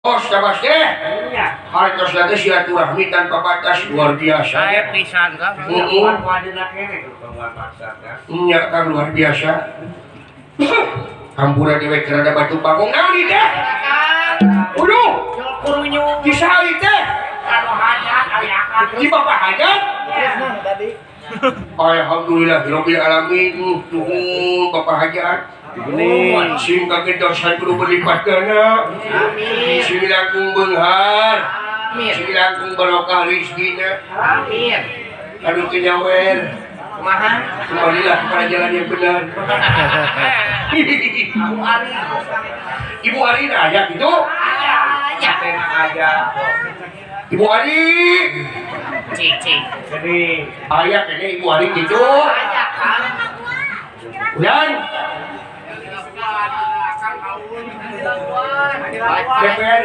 Bos, tabas teh. Hartos lagi silaturahmi tanpa batas, luar biasa. Saya pisan, Kang. Heeh. Nya, Kang, luar biasa. Hampura dewek rada batu panggung naon ieu teh? Uduh, Kurunyung. Di saha ieu teh? Anu hajat aya akang. Di Bapak Hajat? Alhamdulillah rabbil alamin. Nuhun, Bapak Hajat. Bening. Sing kagentosan kudu berlipat ganda. Amin. Sing langkung beunghar. Amin. Sing langkung barokah rezekina. Amin. Anu teu nyawer. Kumaha? Kembalilah kepada jalan yang benar. Aku Ari. Ibu Ari aya gitu? Aya. Aja. Ibu Ari. Cik cik. Jadi Aya kene Ibu Ari gitu. Aya, Kang. Dan Baik. DPR.